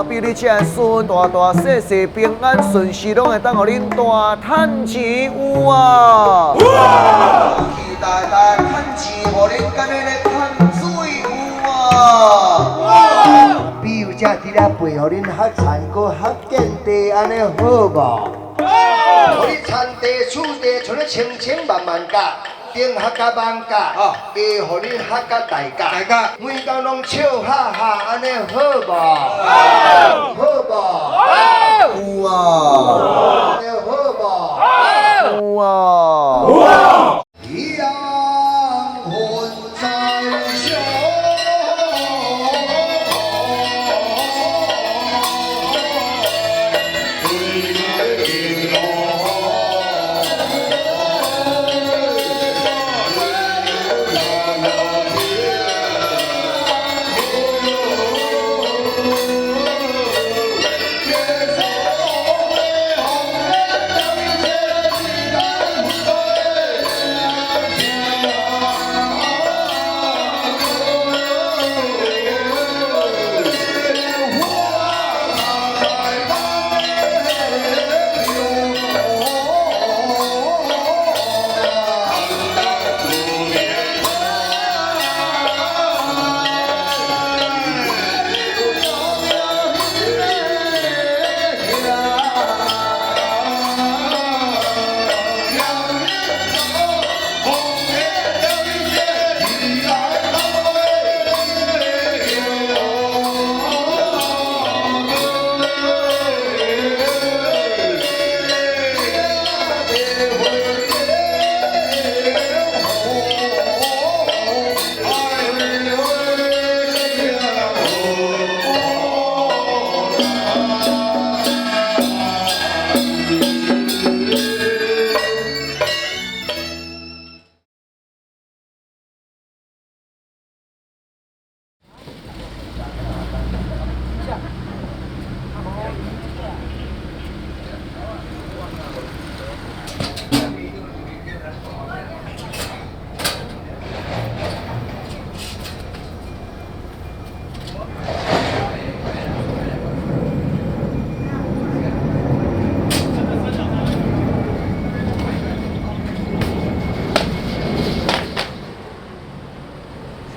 庇你這孫大大細細平安順遂，攏會當予恁大趁錢有啊！去大大趁錢，予恁敢若咧趁水有啊！比如這佇咧陪予恁較田閣較見地，按呢好無？好！予你田地厝地，像咧千千萬萬甲，頂較較萬甲，下予恁較較大甲，大甲每工攏笑哈哈，按呢好無？好無？有啊！按呢好無？有啊！陽魂在上。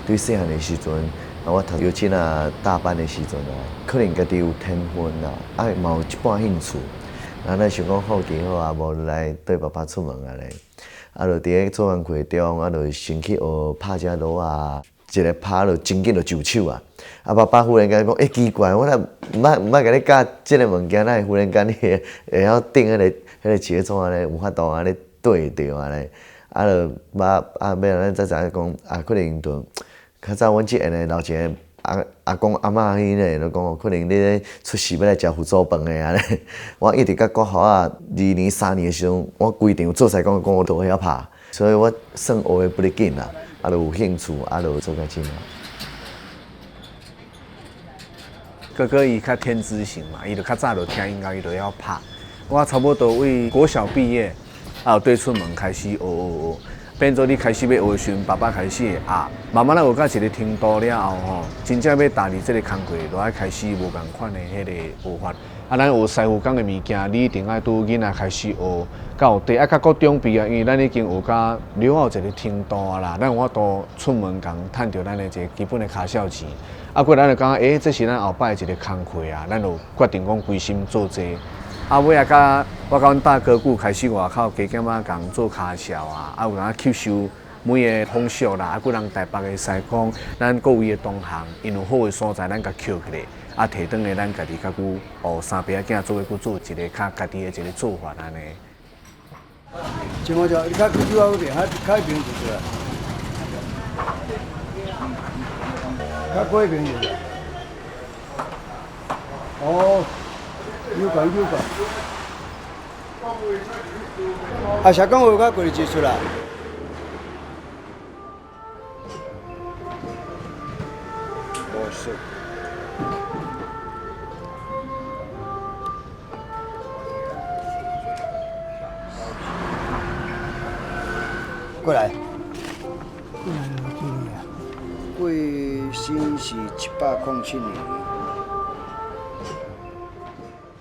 對細漢的時陣，啊，我讀幼稚啊大班的時陣啊，可能家己有天分啦，啊嘛有一半興趣，啊，咱想講好奇好啊，無來綴爸爸出門啊咧，啊，就佇咧做工課中，啊，就先去學拍這鑼啊，一个拍就真緊就上手啊，啊，爸爸忽然間講，欸，奇怪，我若毋捌毋捌共你教這个物件，哪會忽然間你會會曉頂彼个彼个節奏按呢，有法度按呢對著按呢，啊，就捌啊，尾仔咱才知影講，啊，可能就。較早阮這下的老一个阿阿公阿嬤彼个就講，可能你咧出世欲來食佛祖飯的按呢。我一直到國小仔二年三年的時陣，我規場做師講講我都會曉拍，所以我算學得不哩緊啦，啊，就有興趣，啊，就做到這馬。哥哥伊較天資型嘛，伊就較早就聽音樂，伊就曉拍。我差不多為國小畢業，啊，對出門開始學學學。變做你開始欲學的時陣，爸爸開始會壓，慢慢仔學到一个程度了後吼，真正欲踏入這个工課，就愛開始無仝款的彼个學法。啊，咱學師傅工的物件，你一定愛拄囡仔開始學，較有底，啊，較閣長輩啊，因為咱已經學甲了有一个程度啊啦，咱有法度出門共趁著咱的一个基本的跤數錢。啊，過咱就感覺，欸，這是咱後擺的一个工課啊，咱就決定講歸心做這個。啊，尾仔甲我佮阮大哥久開始外口加減仔共做跤數啊，啊有當吸收每个風俗啦，啊，閣人台北的師公，咱各位的同行，𪜶有好的所在，咱共抾起來，啊，提轉來咱家己較閣哦，三伯仔囝做伙閣做一个較家己的一个做法按呢。像我就，你較久嗰邊，較較邊就是啦，較過邊就是。哦。有關有關。啊，社講話較過技術啦。無說。過來。過來幾年啊？過身是107年。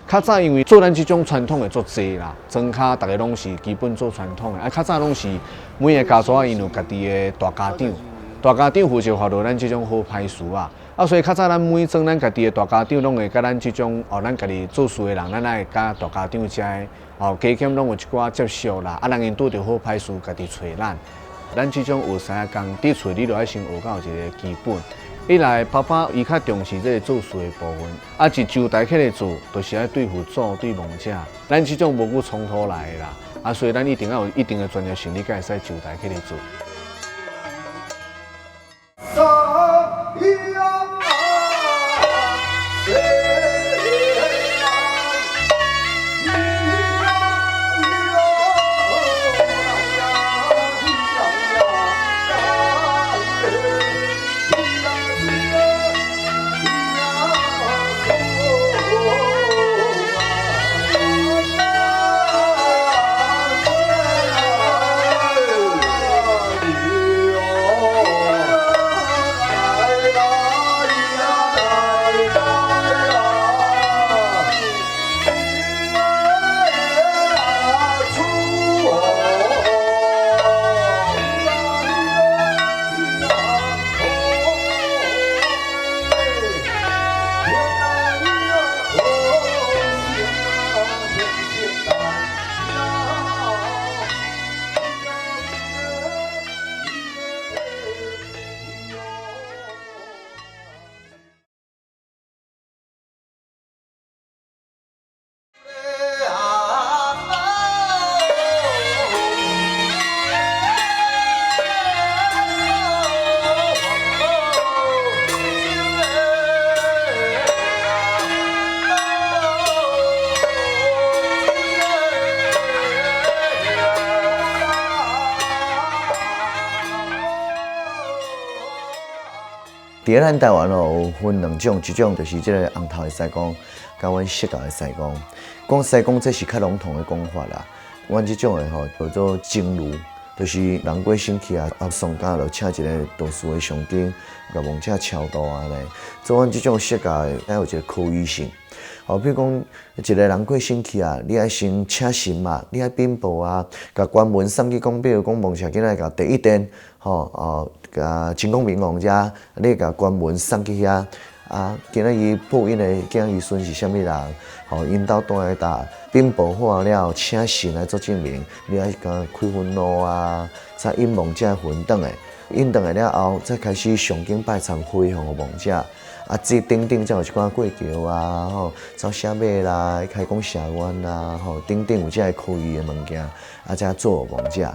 較早因為做咱這種傳統的足濟啦，莊跤逐个攏是基本做傳統的，啊，較早攏是每个家族𪜶有家己的大家長，大家長負責發落咱這種好歹事啊，啊，所以較早咱每莊咱家己的大家長攏會佮咱這種哦，咱家己做事的人，咱愛佮大家長遮哦，加減攏有一寡接觸啦，啊，人𪜶拄著好歹事，家己揣咱，咱這種學師仔工佇厝你就愛先學到一个基本。一來爸爸伊較重視這个做事的部分，啊，一上台起來做，就是愛對付祖對亡者，咱這種無去衝突來的啦，啊，所以咱一定要有一定的專業性，你才會使上台起來做。佇咱台灣哦，有分兩種，一種就是這个紅頭的師公，佮阮釋教的師公。講師公這是較籠統的講法啦。阮這種的吼叫做真如，就是人過身去啊，啊喪家就請一个道士的上經，共亡者超度按呢。做阮這種釋教的，愛有一个科儀性。吼，比如講一个人過身去啊，你愛先請神嘛，你愛稟報啊，共官文送去講，比如講亡者今仔共第一殿，吼哦。共秦公明王遮，你共官文送去遐，啊，今仔日報𪜶的囝兒孫是啥物人？吼，𪜶兜蹛佇佗，稟報好了，請神來做證明，你愛共開墳墓啊，再引亡者魂轉來，引轉來了後，再開始上經拜懺回向予亡者，啊，這等等才有一寡過橋啊，吼，走寫馬啦，開講謝願啦，吼，等等有這个科儀的物件，啊，才做亡者。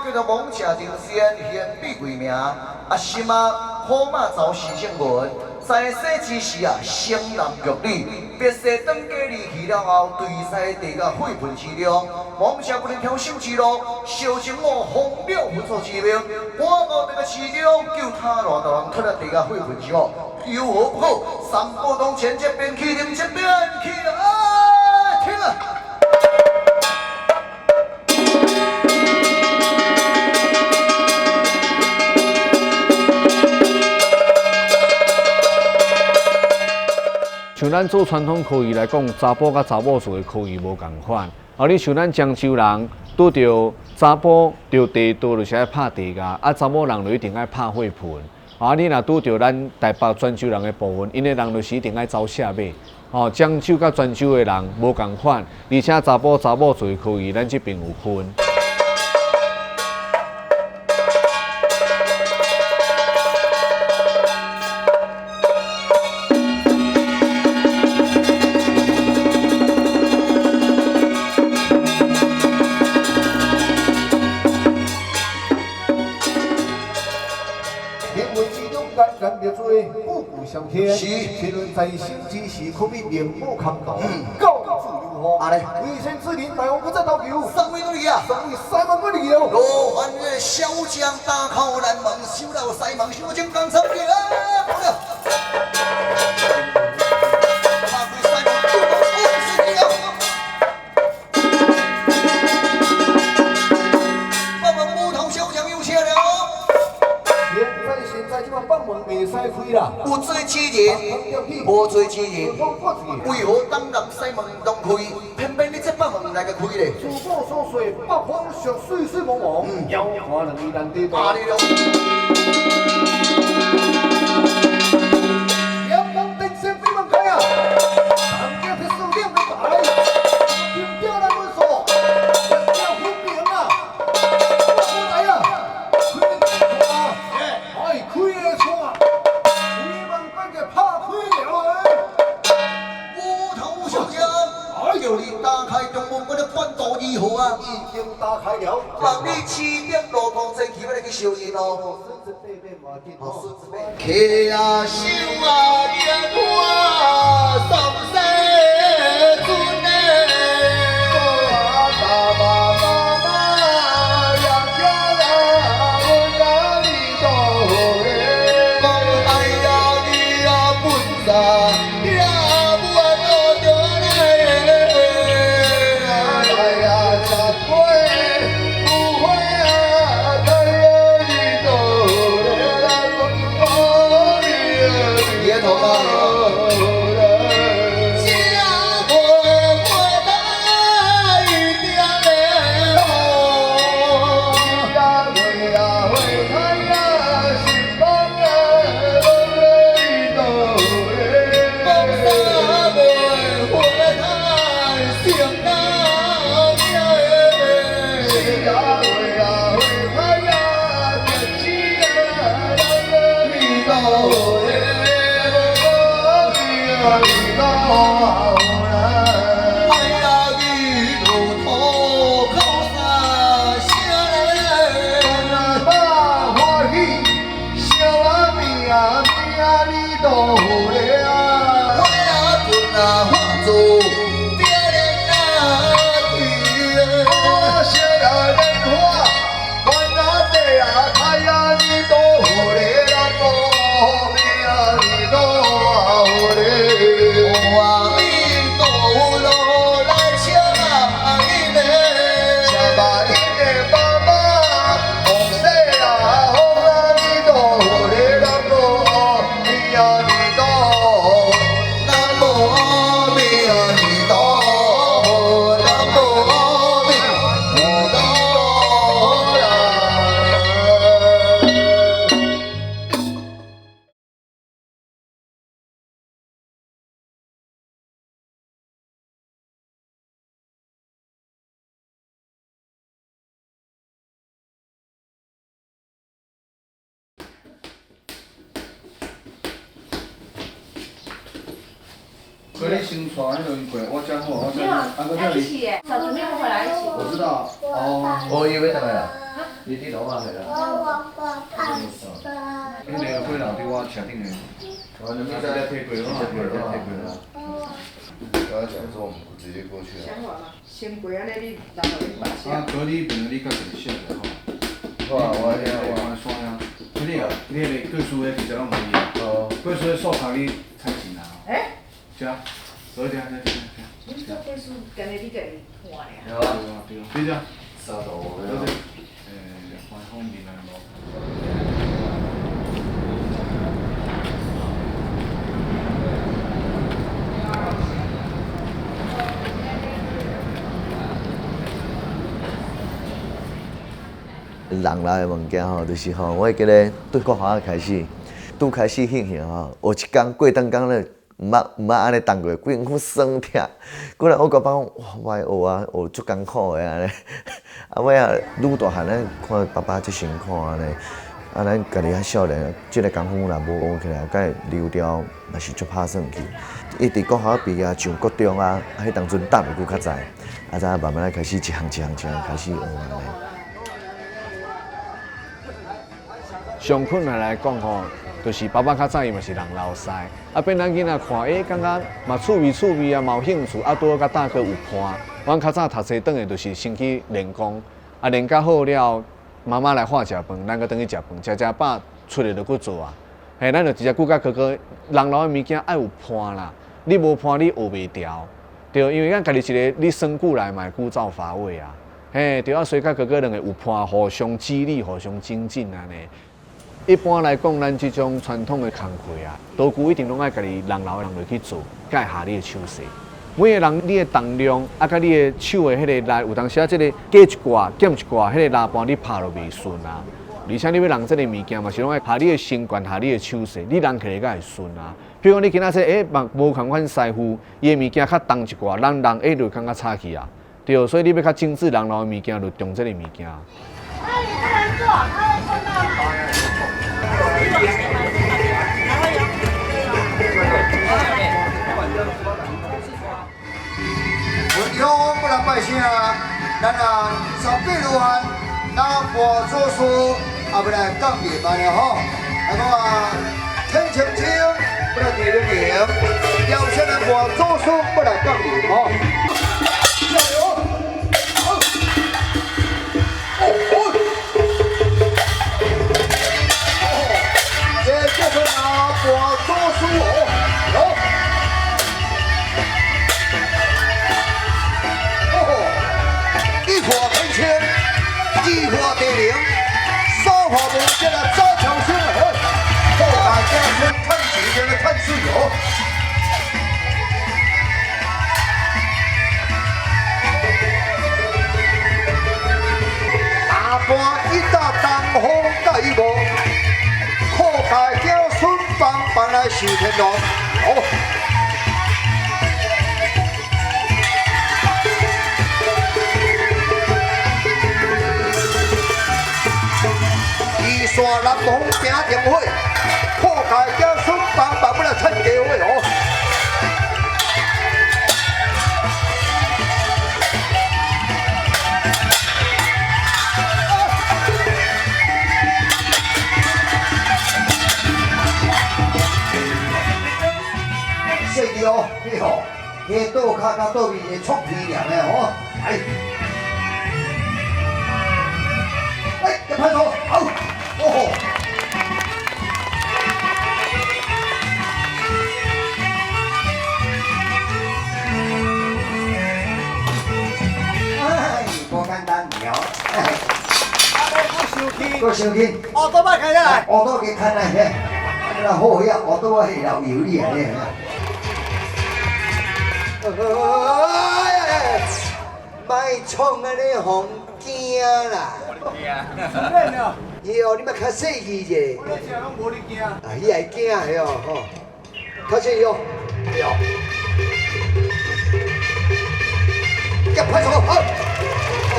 叫做亡者神仙，贤必贵名。啊，心啊，好马走时正文，在世之时啊，生男育女，别世当家离去了后，坠西地甲血盆之中，亡者不能挑手之路，烧成我风了佛祖之命，我到这个市中救他偌大人脱了地甲血盆之后，有何不好？三宝当前这边去，另这边去了，哎，停了。像咱做傳統科儀來講，查埔佮查某做的科儀無仝款。啊，你像咱漳州人拄著查埔著地道，就是愛拍地鉸，啊，查某人就一定愛拍火盆。啊，你若拄著咱台北泉州人的部分，𪜶的人就是一定愛走社馬。哦，漳州佮泉州的人無仝款，而且查埔查某做的科儀，咱這邊有分。在生之时，可比灵武康道，高自如风。为先之灵，大王不再投求。三位哪里啊？三位西门哪里哦？罗汉的小将大口难门，修到西门小将刚参去啊！不了。有罪之人，无無罪之人，為何東南西門攏開，偏偏你這北門來共開咧？自古所說，北方上水水茫茫，遙看兩字難地大。啊你咯！兩門電線飛門開啊，東京鐵樹兩個白，金雕難文鎖，兩條分明啊，我來啊，開個窗，哎，開個窗，開門關個拍開了哎。烏頭小將，叫你打開中門，我的半道如何啊？已經打開了。望你起點路途前去，欲來去相認哦。客啊，手啊，蓮花送世尊嘞。爸爸媽媽養家啦，阮阿彌陀佛嘞。講哎呀，你啊本啥，你啊母啊多着嘞。來呀，十八有花啊，開阿彌陀佛嘞，阿彌你的頭髮。陀這無花來點嘞呀花呀花開呀，十方啊，阿彌陀佛講三昧花開勝那命呀花呀花開呀，結子啊，阿彌陀佛阿彌陀佛哎呀，你路途靠啥声嘞？爸歡喜，小阿咪啊咪阿彌陀佛嘞啊！我啊本啊化作别人啊地我小啊蓮花，萬阿地啊開阿彌陀佛嘞，南無阿彌陀佛嘞。阿彌陀佛來請阿因嘞，請把因的爸媽，奉世啊，奉阿彌陀佛嘞，南無阿彌陀佛。南無阿彌陀佛，南無阿彌陀佛啦。所以你先帶彼落過來，我遮好，我遮沒有好，啊，我要叫你，一起耶，小準備回來一起。我知道，哦，我以為等來啦，你佇樓下去啦。迄個火爐佇我車頂的，我你直接提過，我直接提過啦。剛剛講說我們直接過去了。先過按呢，你人互你爸寫。啊，哥你變做你家己寫者吼。好啊，我聽我我。山啊，你啊，你彼個過書的其實攏無伊啊。哦。過書的素材你採錢啊？欸？是啊，所以這這這。你做過書，今日你家己看爾。對啊對啊，你這。沙頭。對對。官方闽南路。人老的物件吼，就是吼，我會記得對國小開始，拄開始興興吼，有一工過當工咧，毋捌按呢動過，規身軀酸痛。過來我爸爸講，哇，我愛學啊，學足艱苦的按呢。啊，尾仔愈大漢，咱看爸爸足辛苦按呢，啊，咱家己較少年，這个功夫若無學起來，敢會溜掉嘛是足拍算去。一直國小畢業上國中啊，啊，彼當陣等會閣較早，啊，才慢慢開始一項一項一項開始學按呢。上困難來講吼，就是爸爸較早伊嘛是人老師，啊變咱囡仔看，欸，感覺嘛趣味趣味啊，嘛有興趣，啊拄好佮大哥有伴。阮較早讀冊轉來就是先去練功，啊練較好了，媽媽來化食飯，咱閣轉去食飯，食食飽出來就閣做啊。嘿，咱就直接閣佮哥哥，人老的物件愛有伴啦，你無伴你學袂牢，對，因為咱家己一個，你生久來嘛會枯燥乏味啊。嘿，對啊，所以佮哥哥兩個有伴，互相激勵，互相精進按呢。一般來講，咱這種傳統的工課啊，道具一定攏愛家己人流的人落去做，才會合你的手勢。每個人你的重量啊，佮你的手的彼个力，有當時啊，這個加一寡減一寡，彼个拉盤你拍就袂順啊。而且你欲弄這个物件嘛，是攏愛合你的身懸，合你的手勢，你弄起來才會順啊。比如講，你今仔說，嘛無仝款師傅，伊的物件較重一寡，咱弄就感覺差去啊。對，所以你欲較精緻人流的物件，就用這个物件。那你不能做，他會碰到。文香不来拜声，咱啊18罗汉，那跋祖师也欲来降临啊了吼。来讲啊，天晴晴，欲来地灵灵，邀请咱跋祖师欲来降临吼。加油！这叫做那跋祖师哦，哦。一破天青，二破地灵，三破无这个早长生，好，大家先趁钱，先来趁水哦。大半一搭东风盖无，靠家子孙帮帮来受天龙，好。山南风行定火，破家子孙帮帮要来趁机会哦。细致哦，你吼，迄倒跤甲倒面会触皮凉的吼，哎，哎，一拍手，好。哦吼！哎，无简单了。阁生气，乌刀仔开来，乌刀给开来嘿，啊，好呀，乌刀仔会流油你啊咧。哎，莫创按呢，予惊啦！哟，你嘛较细致者。我咧食拢无你惊。啊，你会惊的哦，吼。较细哦，对。一拍手，好。哦。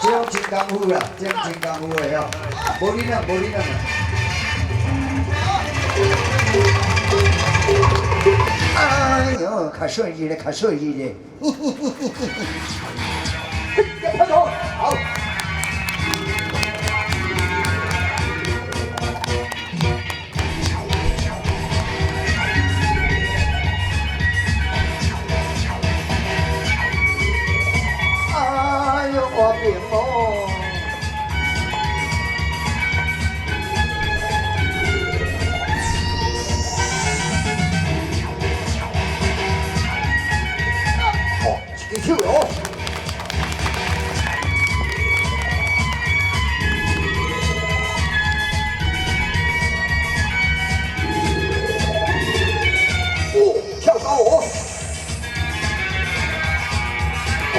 这种真功夫啦，这种真功夫的哦，无你啦，无你啦。哎呦，较顺利咧，较顺利咧。一拍手，好。哎呦，我变魔。哦，一支手哦。哦，跳高哦。哦。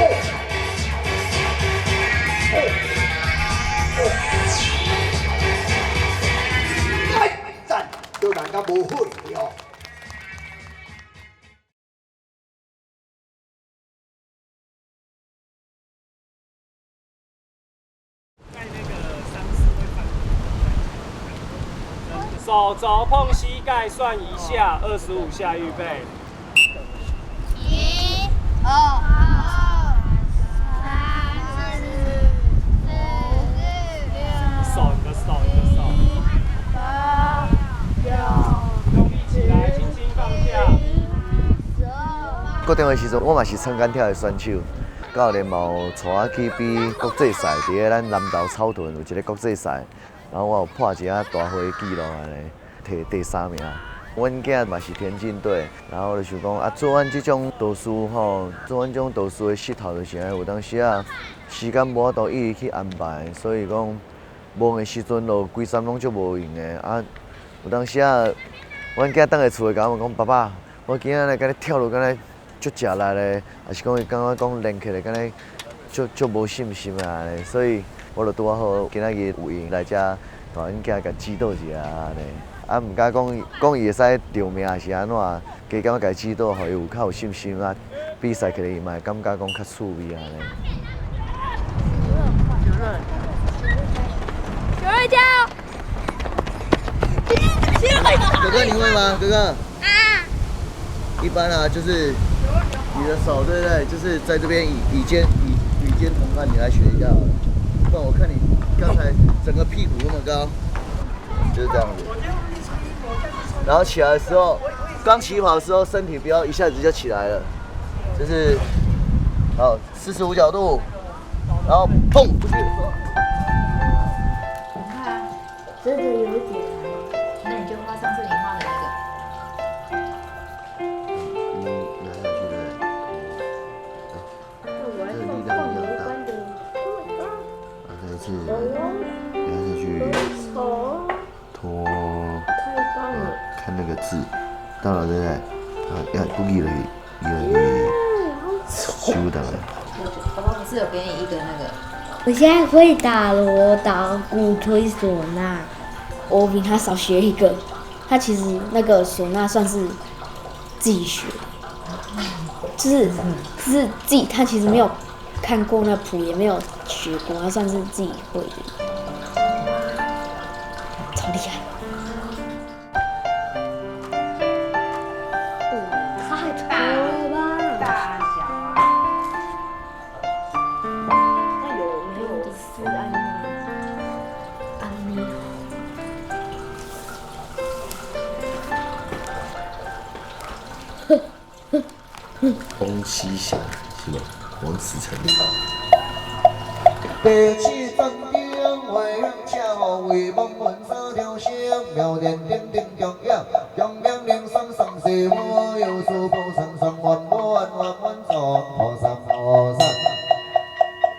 哎，赞，都人家无好哦。手肘碰膝盖算一下，25下，预备。 1、2、3、4、5、手，你的手，你的手。 8、9。用力起來，輕輕放下。國中的時陣，我嘛是撐桿跳的選手，教練嘛有帶我去比國際賽，佇咧咱南投草屯有一个國際賽，然后我有破一下大会纪录按呢，提第三名。阮囝嘛是田径队，然后我就想讲啊，做阮这种导师吼，做阮这种导师的穑头就是按呢，有当时啊时间无法度一直去安排，所以讲无闲的时阵就规三拢足无闲的啊。有当时啊，阮囝转来厝会共我讲，爸爸，我今仔日共你跳落敢若足食力的，抑是讲伊感觉讲练起来敢若足足无信心啊，所以我就拄仔好今仔日有闲来遮，予阮囝共指导一下按呢。啊，毋敢讲讲伊会使著名抑是按怎，加减共指导，予伊有较有信心啊。比赛起来伊嘛会感觉讲较趣味按呢。九瑞加油！哥哥，你会吗？哥哥。啊。一般啊，就是你的手，对不对？就是在这边与肩与肩同宽，你来学一下好了。不然我看你刚才整个屁股那么高，就是这样子。然后起来的时候，刚起跑的时候，身体不要一下子就起来了，就是好45角度，然后砰出去。你看，真的有点。那你就画上次你画的那个。压下去对不对？这个力量一样大。啊，再一次压下去，拖。看那个字，到了对不对？啊，要故意了，越来越修的了。爸爸不是有给你一个那个？我现在会打锣、打鼓、吹唢呐，我比他少学一个。他其实那个唢呐算是自己学的，就是自己，他其实没有看过那谱，也没有学过，他算是自己会的，超厉害。太丑了吧！大小啊。那有没有四安呢？安妮。翁西祥是吗？王思成。第七层顶花香，为梦魂三条线，妙莲顶顶中央，中央灵山上西我有数菩萨上万万万万众菩萨菩萨。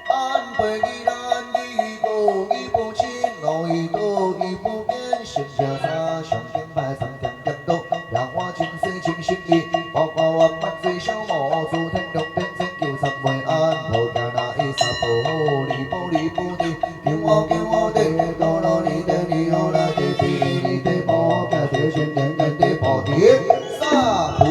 安背义难义不义不亲，路义道义不坚，神社三上顶拜三点点多，让我真心真心意，包括我万岁小魔主天龙天仙求三昧安，无惊那伊三宝利宝利菩提，求我求我地哆罗尼地尼诃那地比尼地摩诃地心莲莲地菩提萨婆。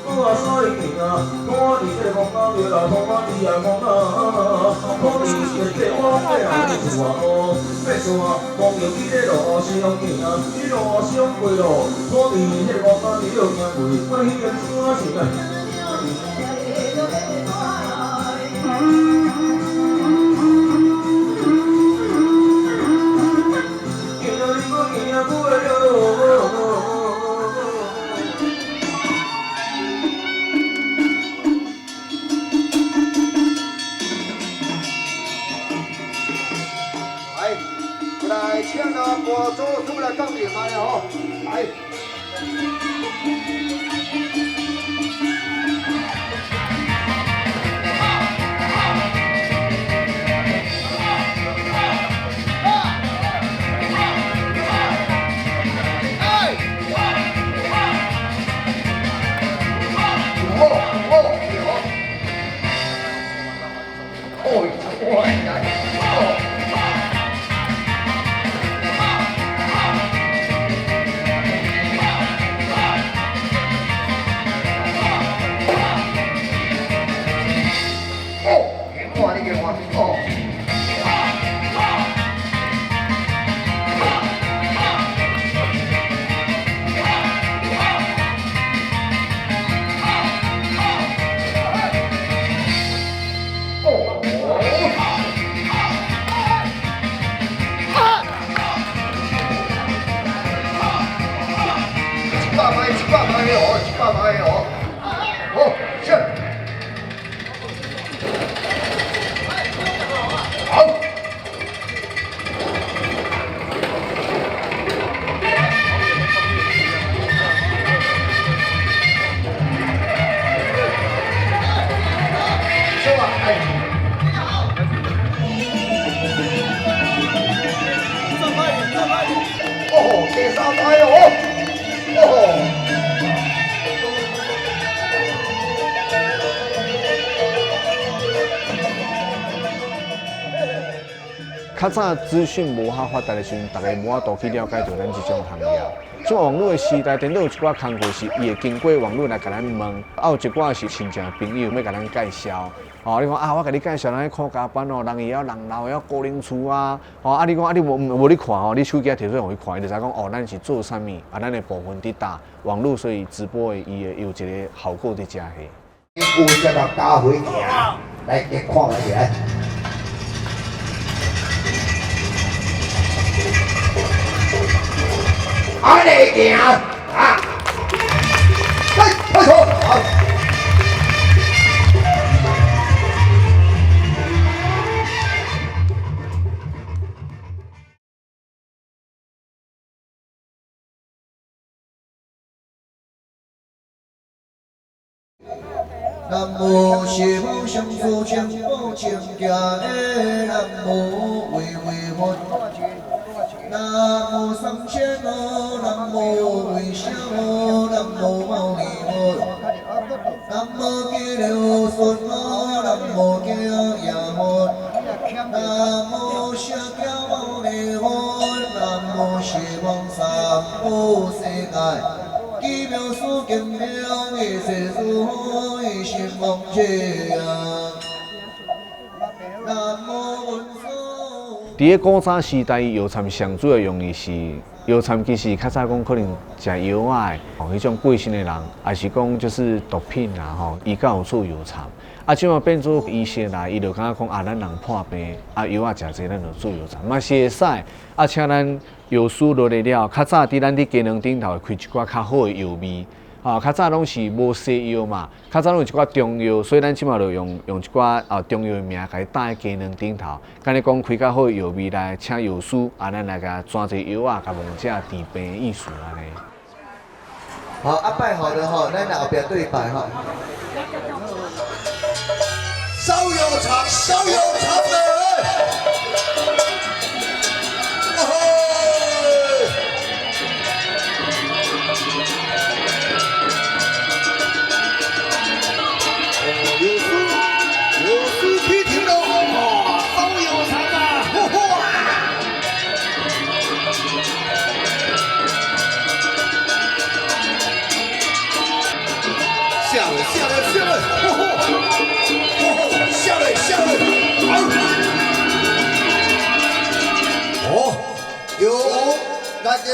我來，來請啊，播祖師來講念啊吼，來。較早資訊無遐發達的時陣，大家無法度去了解著咱這種行業。這網路的時代，頂到有一寡工課是伊會經過網路來共咱問，啊有一寡是親戚朋友欲共咱介紹。哦，你講啊，我共你介紹咱個客家班哦，人會曉人老會曉高靈厝啊。哦，啊你講啊你無無咧看哦，你手機摕出來予伊看，伊就知講哦，咱是做啥物，啊咱的部分佇佗，網路所以直播的伊會有一個效果佇遮個。有這個加回行，來給看下來。按呢行啊！來，開頭好。南無西方上主清寶清淨的南無威威佛，南無三千哦，南無微笑哦，南無牟尼佛，南無極樂順哦，南無極樂佛，南無釋迦牟尼佛，南無西方三寶世界。奇妙事經妙，一切諸一心妄切啊！南無文殊。佇個古早時代，藥參上主要用的是藥參，其實較早講可能食藥仔的，吼，彼種過身的人，抑是講就是毒品啦，吼，伊較有做藥參。啊，這馬變做醫生來，伊就感覺講啊，咱人破病，啊藥仔食濟，咱就做藥參嘛是會使。啊，請咱藥師落來了，較早佇咱佇雞卵頂頭會開一寡較好的藥味，吼，較早攏是無西藥嘛，較早攏有一寡中藥，所以咱這馬就用用一寡啊中藥的名，共伊搭佇雞卵頂頭，敢若講開較好的藥味來，請藥師啊，咱來共轉一個藥仔，共亡者治病的意思按呢。好，啊拜好了吼，咱後壁對拜吼。燒藥廠，燒藥廠的。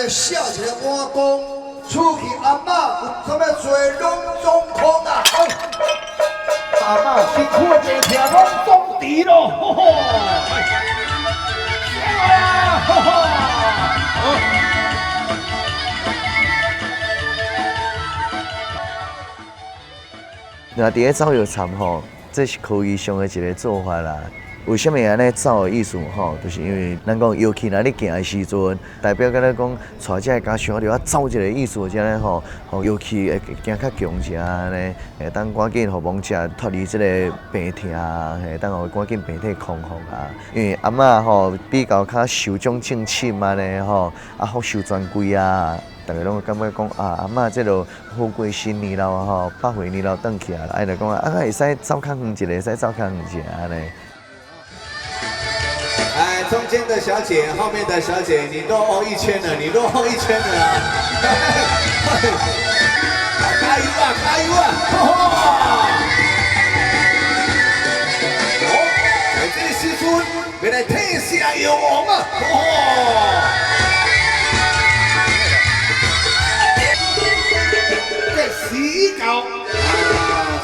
來寫一个碗公，出去阿嬤有啥物做攏總空啊！阿嬤辛苦的病痛攏總治咯，吼吼！啊，吼吼！那伫咧走药参吼，这是科技上的一个做法啦。为啥物按呢走的意思吼？就是因为咱讲药气若咧行的时阵，代表敢若讲带这个家属就啊走一个意思，这呢吼，予药气会行较强者按呢，会当赶紧予亡者脱离这个病痛，会当予赶紧病体康复啊。因为阿嬷吼比较较寿终正寝按呢吼，啊福寿全归啊。逐家拢会感觉讲啊，阿嬷这就好过新年了吼，百岁年老转去啊，啊就讲啊，会使走较远一下，会使走较远一下按呢。哎，中间的小姐，后面的小姐，你落后一圈了，你落后一圈了啊！加油啊，加油啊！哦，在这个时阵，要来退下药王啊！这时已到。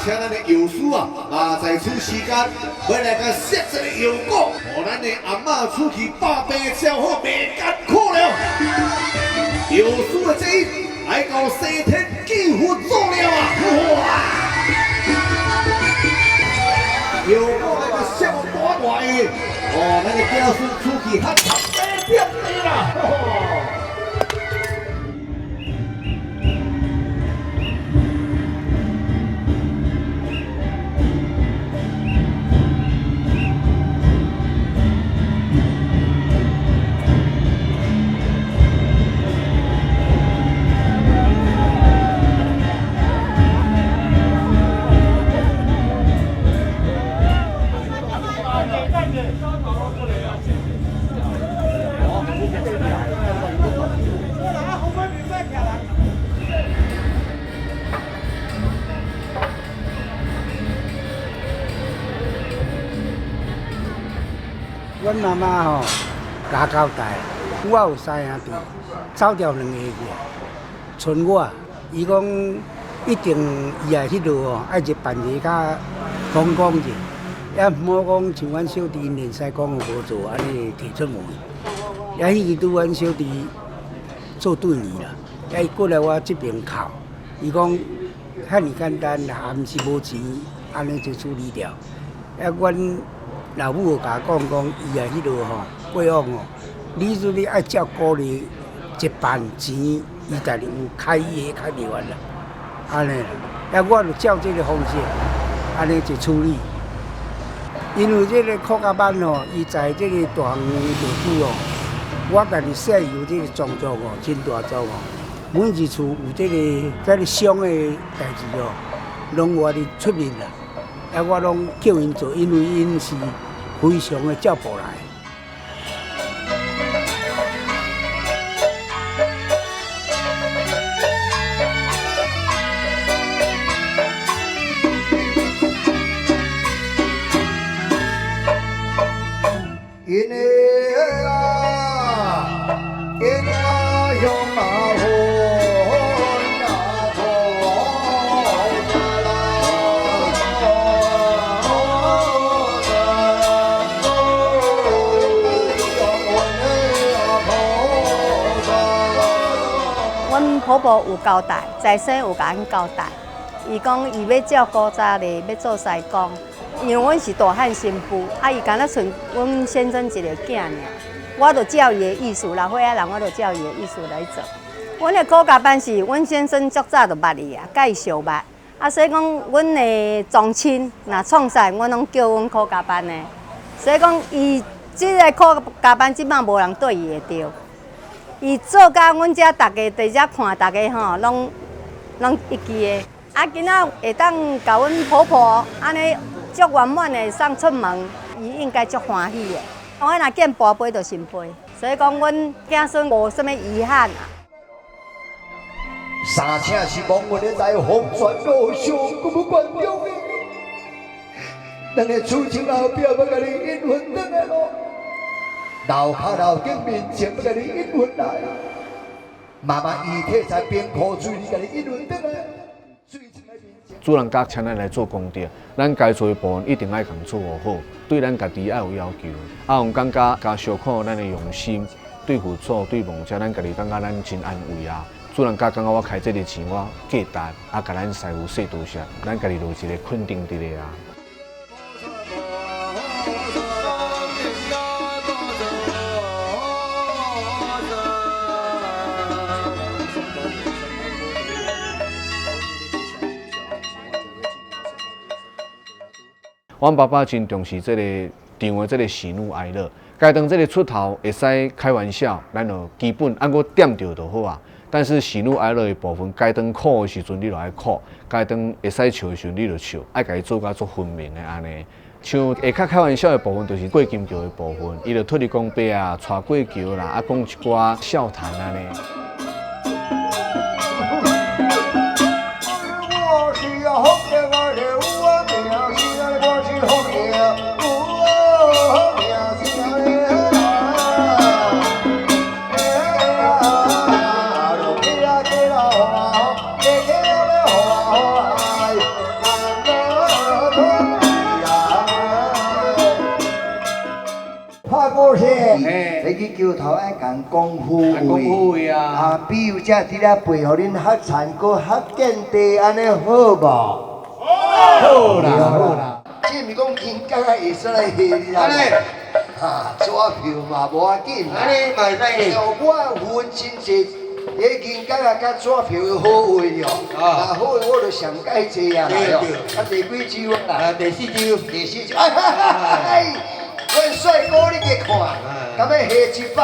请咱的药师啊，啊，在此时间，欲来共设一个药膏，予咱的阿嬷出去百病消好，袂艰苦了。药师的这一来到西天见佛祖了啊！哇！药膏来个设大大的，哦，咱的子孙出去较十八点地啦！阮妈妈吼，共交代，我有三兄弟，走掉两个去，賰我，伊讲一定伊爱彼落吼，爱一办一个较风光者，也毋好讲像阮小弟𪜶练师讲无做按呢提出门，也彼时拄阮小弟做对年啦，也伊过来我这边哭，伊讲遐尔简单啦，也毋是无钱，按呢就处理掉，啊，阮老母有共讲讲，伊啊彼落吼过往吼，你说你爱照顾你一半钱，伊家己有开伊的开袂完啦，按呢啦，啊，我就照这个方式，按呢去处理。因为这个苦甲班吼，伊在这个大园地区哦，我家己说有这个壮族哦，真大族哦，每一处有这个伤的代志哦，拢我伫出面啦，啊，我拢叫𪜶做，因为𪜶是非常的照顾来。因的啊，因阿雄阿婆阿婆啦。阮婆婆有交代，在生有共阮交代，伊讲伊欲照古早咧，欲做师公。因为阮是大汉新妇，啊，伊敢若賰阮先生一个囝尔，我就照伊的意思，老岁仔人我就照伊的意思来做。阮的苦甲班是阮先生足早就捌伊啊，佮伊相捌，啊，所以讲阮的宗亲若创啥，阮拢叫阮苦甲班的。所以讲，伊这个苦甲班这摆无人对伊会著。伊做甲阮遮逐家伫遮看，逐家吼拢拢会记的。啊，今仔会当共阮婆婆按呢足圆满的送出门，伊应该足欢喜的。我若见跋杯就成杯，所以讲阮子孙无啥物遗憾啊。三请是亡魂的在黄泉路上，阁欲观众呢？咱的厝前后壁欲共你引魂转来咯，楼跤楼顶面前欲共你引魂来。妈妈伊体在冰库水，你家己一轮转来。主人家请咱来做功德，咱该做的部分一定爱共做好，对咱家己爱有要求。啊，有感觉加小可咱的用心，对父祖、对梦者，咱家己感觉咱真安慰啊。主人家感觉我开这个钱，我价值啊，共咱师父说多谢，咱家己就有一个肯定伫咧啊。阮爸爸真重视这个场的这个喜怒哀乐，该当这个出头会使开玩笑，咱就基本按阁点著就好啊。但是喜怒哀乐的部分，该当苦的时阵你就爱苦，该当会使笑的时阵你就笑，爱共伊做甲足分明的按呢。像会较开玩笑的部分，就是过金桥的部分，伊就土地公伯啊，带过桥啦，啊讲一寡笑谈按呢。去桥头爱共讲好话啊！啊，比如这伫咧陪予恁较田阁较见地，按呢好无？好啦好啦。这毋是讲天公啊会使来下你啦？哈，纸票嘛无要紧。按呢嘛会使。我分真济，彼银角啊，佮纸票的好话哦。啊，好话我就上盖济啊啦。啊，第几周啊？啊，第四周。第四周。哎，阮帅哥你加看，敢欲下一百，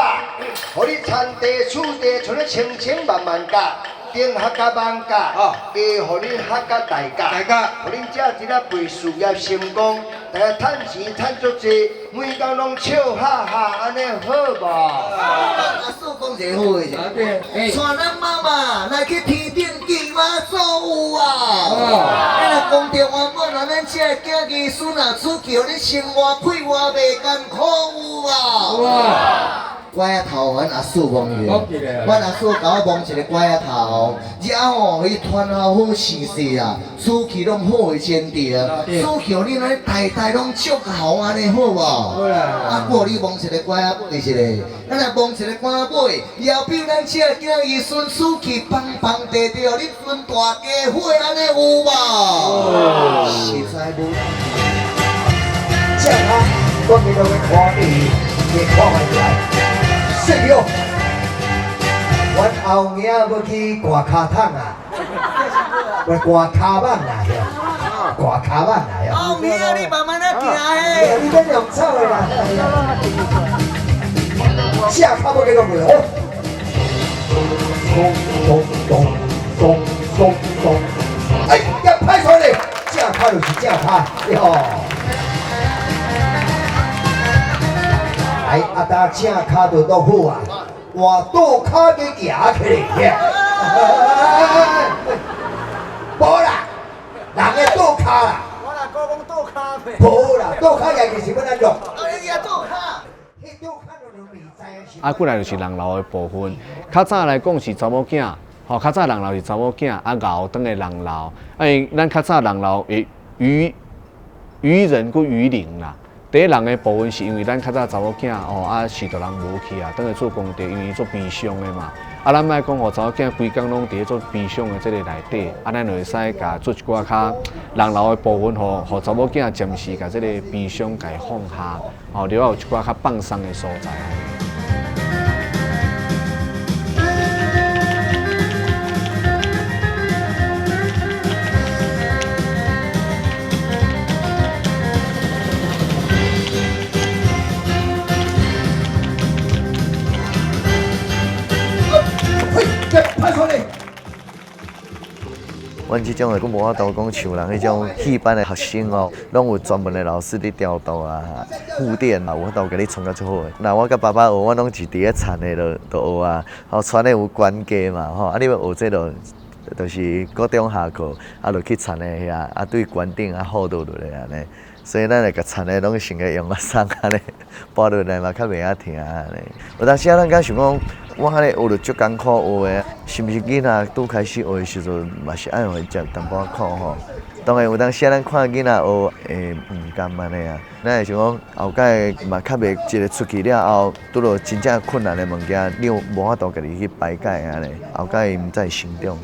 予你田地厝地剩咧千千万万甲，顶学甲网甲，下予恁学甲大甲，大甲，予恁这一仔辈事业成功，大家趁钱趁足济，每工拢笑哈哈，按呢好无？阿叔讲一个好话者，带咱妈妈来去天顶见妈祖有啊！咱若功德圆满，咱这个囝儿孙若出去，予恁生活快活袂艰苦有啊！拐仔头，阮阿叔摸一下，阮阿叔共我摸一个拐仔头，了后伊传好好势势啊，出去拢好的前程，出去予恁按呢代代拢祝福按呢好无？啊，过你摸一个拐仔尾一个，咱若摸一个拐仔尾，后壁咱这个囝儿孙出去棒棒地地，予恁孙大家伙按呢有无？实在无。这下我今日要看你，你看觅来。是哟，阮后影欲去挂跤桶啊，我挂跤板啦，挂跤板啦。后影你慢慢仔行嘿。你免用走的啦。正跤欲去落袂好。咚咚咚咚咚咚，哎，一拍出来，正跤就是正跤，哟。哎，阿达正跤就落好啊，换倒跤给举起来，无啦，人的倒跤啦。我若讲讲倒跤袂。无啦，倒跤举起是欲按怎？啊，你举倒跤。啊，过来就是人老的部分。较早来讲是查某囝，吼，较早人老是查某囝，啊，熬转来人老。啊，因咱较早人老会愚愚人佮愚灵啦。第一人的部分是因为咱较早查某囝哦，啊，序大人无去啊，转来做功德，因为伊做悲伤的嘛。啊，咱莫讲哦，查某囝规工拢伫咧做悲伤的这个内底，啊，咱就会使共做一寡较人老的部分，予予查某囝暂时共这个悲伤共伊放下，吼，留有一寡较放松的所在。阮这种的，阁无法度讲像人彼种戏班的学生哦，拢有专门的老师伫调度啊、护垫啊，有法度共你穿甲足好的。若我佮爸爸学，我拢是伫咧田的就学啊，吼穿的有悬价嘛，吼啊你欲学这就就是高中下课啊，就去田的遐啊，对悬顶啊厚倒落来按呢，所以咱會共田的攏先個用啊送按呢，跋落來嘛較袂曉疼按呢。有當時啊，咱敢想講，我按呢學著足艱苦學的，是毋是囡仔拄開始學的時陣嘛是愛予伊食淡薄仔苦吼？當然有當時啊，咱看囡仔學會毋甘按呢啊，咱會想講後蓋嘛較袂一个出去了後，拄著真正困難的物件，你無法度家己去排解按呢，後蓋伊毋才會成長。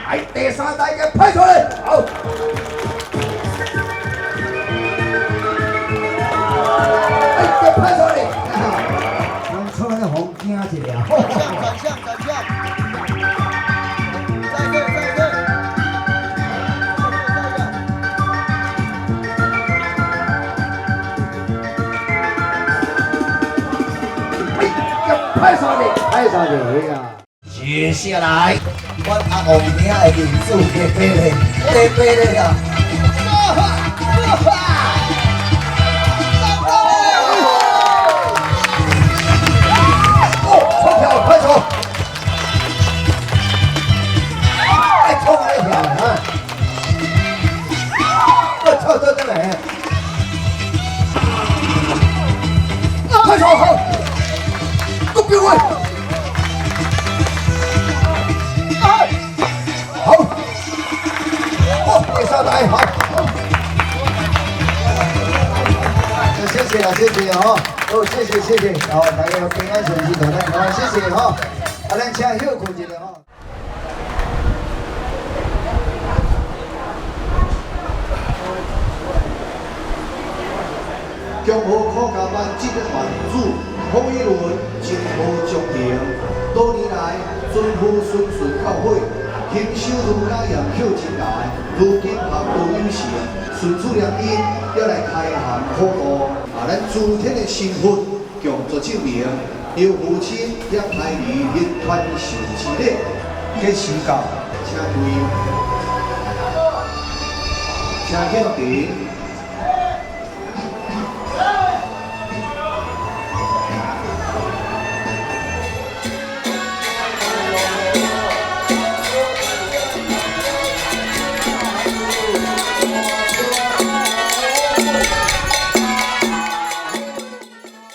來，第三代嘅派出來，好。哎，派出來，攏出來予驚一下。轉向，轉向，再一個，再一個。哎，派出來，派出來啊！接下來，阮阿王兄的面子加白咧，加白咧啊！哦，出跳，快走！哎，冲来跳啊！我跳跳进来，快走好，都别位。好，哦，第三台好，谢谢啦，谢谢吼，好，谢谢谢谢，好，大家平安順遂，大家好，謝謝吼，啊，咱請休睏一下吼。中和考家班这个班主侯一伦真好忠诚，多年來尊父諄諄教誨。勤修儒家严孝真来，如今學道有成，順出良因，要來開函普渡。啊，咱諸天的身份強作證明，由父親葉開兒行傳授之禮，計時到，請跪，請向前。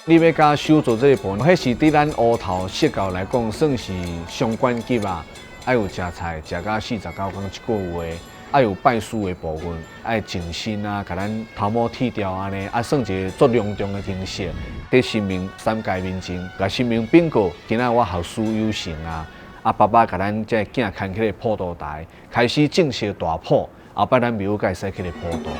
你欲共手做這个部分，彼是對咱烏頭釋教來講，算是上懸級啊！愛有食菜，食甲49工一個月，愛有拜師的部分，愛淨身啊，共咱頭毛剃掉按呢，啊，算一个足隆重的形式。佇神明三界面前，共神明稟告，今仔我學師有成啊！啊，爸爸共咱這个囝牽起來普渡台，開始正式大普，後擺咱廟會使起來普渡。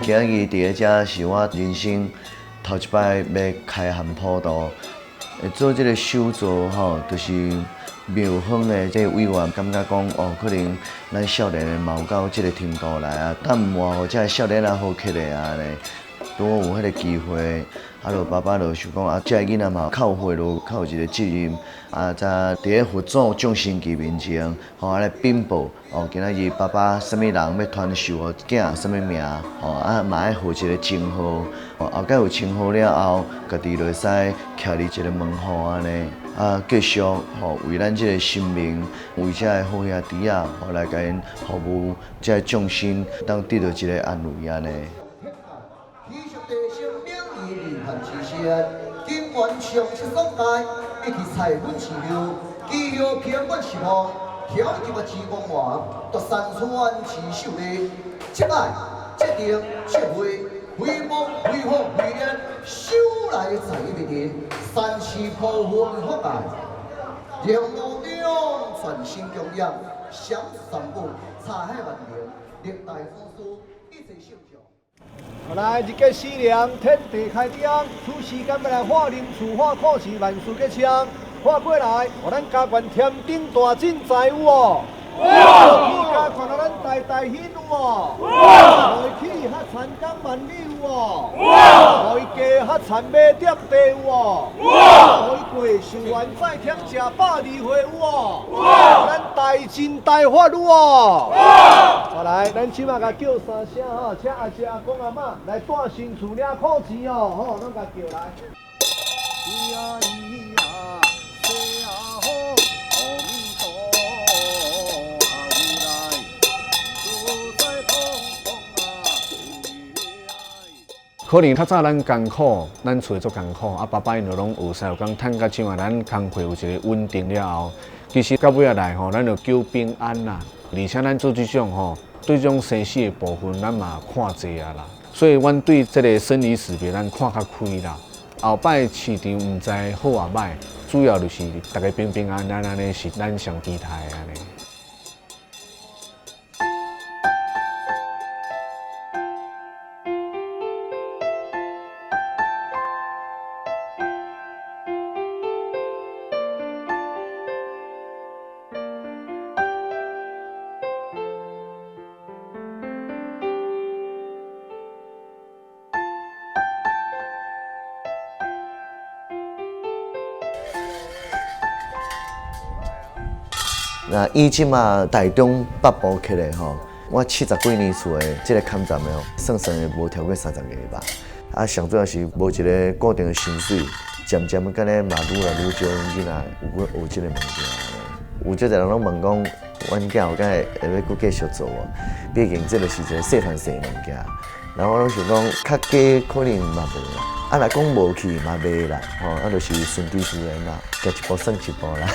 今仔日佇咧遮是我人生頭一擺欲開函普渡，會做這个手作吼，就是廟方的這个委員感覺講哦，可能咱少年的嘛有到這个程度來啊，等換予這个少年仔好起來啊呢，拄好有彼个機會，啊，就爸爸就想講啊，這个囡仔嘛較有血肉，較有一个責任，啊，才佇咧佛祖眾神祇面前，吼，啊來稟報，哦，今仔日爸爸啥物人欲傳授予囝啥物名，吼，啊嘛愛予一个稱號，哦，後蓋有稱號了後，家己就會使徛佇一个門戶按呢，啊，繼續吼為咱這个神明，為這个好兄弟仔，吼來共𪜶服務，這个眾生當得到一个安慰按呢。金元上七所在，以及菜粉市场，基桥平稳十号，调入个慈光园，独山村持秀丽，这爱、这定、这会，非梦非福非念，修来在一个山寺普分福界，龙路中全身供养，闪三宝，茶海万年，历代祖师一切圣像。来，日结四凉，天地开张，此时间欲来化灵厝、化苦事，万事吉祥。化过来，予咱家园添丁大进财有无？有。家园予咱代代兴有无？有。予伊起较田耕万里有无？有。予伊加较田马点地有无？有。予伊过，想完再添食120岁有无？有。咱大进大发有无？有。来，咱这马共叫三声吼，请阿叔阿公阿嬷来带新厝领苦钱哦，吼，拢共叫来。咿呀咿呀，西呀吼，阿弥陀阿有来，自在通通啊。可能較早咱艱苦，咱厝足艱苦，啊爸爸𪜶就攏學師傅講，趁到這馬咱工課有一個穩定了後，其實到尾仔來吼，咱就求平安啦。而且咱做這種吼，對這種生死的部分，咱嘛看濟啊啦。所以，阮對這個生離死別，咱看較開啦。後擺市場毋知好抑歹，主要就是逐家平平安安按呢是咱上期待的按呢。那以這馬台中北部起來吼，我70幾年厝的這個坎站的吼，算算的無超過30個吧。啊，上主要是無一個固定的薪水，漸漸敢若嘛愈來愈少囡仔有去學這个物件咧。有足濟人攏問講，阮囝後敢會會欲閣繼續做無？畢竟這個是一個細傳世的物件。然後我攏想講，較加可能嘛無啦。啊，若講無去嘛袂啦，吼，啊，就是順其自然啦，行一步算一步啦。